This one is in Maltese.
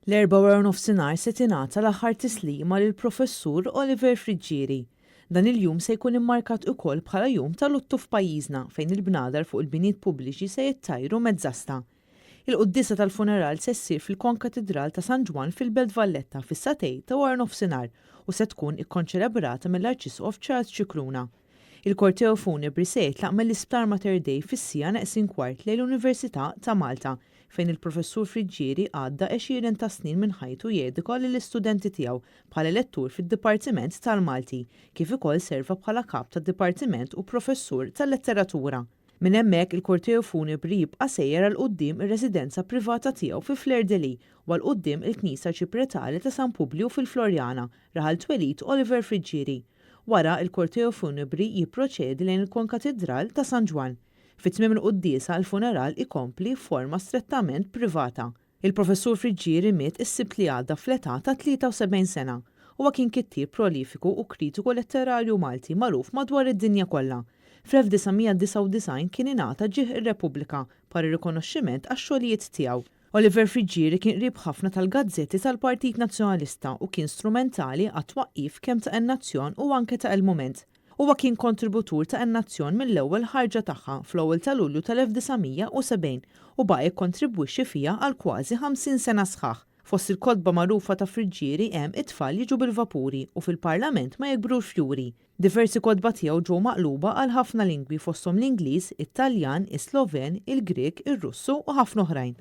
L-Erbgħa waranofsinhar se tingħata l-aħħar tislima lill-Professur Oliver Friggieri. Dan il-jum se jkun immarkat ukoll bħala jum ta' luttu f'pajjiżna fejn il-bnadar fuq il-binijiet pubbliċi se jittajru mezz'asta. Il-quddiesa tal-funeral se ssir fil-Konkatidral ta' San Ġwann fil-Belt Valletta fis-sagħtej ta' waranofsinhar u se tkun ikkonċelebrata mill-Arċisqof Charles Scicluna. Il-korteo funebri se jitlaq mill-Isptar Mater Dei fis-siegħa neqsin kwart lejn l-Università ta' Malta fejn il-Professur Friggieri għadda għexieren ta' snin minn ħajtu jedika lill-istudenti tiegħu bħala lettur fid-Dipartiment tal-Malti kif ukoll serva bħala Kap tad-Dipartiment u Professur tal-Letteratura. Minn hemmhekk il-korteo funebri jibqa' sejjer għal quddiem ir-residenza privata tiegħu fi Fleur de Lys u għal quddiem il-Knisja Arċipretali ta' San Publju fil-Floriana, raħal twelid Oliver Friggieri. Wara, il-korteo funebri jipproċedi lejn il-Konkatidral ta' San Ġwann. Fi tmiem il-quddiesa, il-funeral ikompli f'forma strettament privata. Il-Professur Friggieri miet is-Sibt li għadda fl-età ta' 73 sena. Huwa kien kittieb prolifiku u kritiku letterarju Malti magħruf madwar id-dinja kollha. Fl-1999 kien ingħata Ġieħ ir-Repubblika bħala rikonoxximent għax-xogħlijiet tiegħu. Oliver Friggieri kien qrib ħafna tal-gazzetti tal-Partit Nazzjonalista u kien strumentali għat-twaqqif kemm ta' In-Nazzjon u anke ta' Il-Mument. Huwa kien kontributur ta' In-Nazzjon mill-ewwel ħarġa tagħha fl-ewwel ta' Lulju tal-1970 u baqa' jikkontribwixxi fiha għal kważi 50 sena sħaħ. Fost il-kotba magħrufa ta' Friggieri hemm It-Tfal Jiġu bil-Vapuri u Fil-Parlament ma Jikbrux Fjuri. Diversi kotba tiegħu ġew maqluba għal ħafna lingwi fosthom l-Ingliż, it-Taljan, is-Sloven, il-Grieg, ir-Russu u ħafna oħrajn.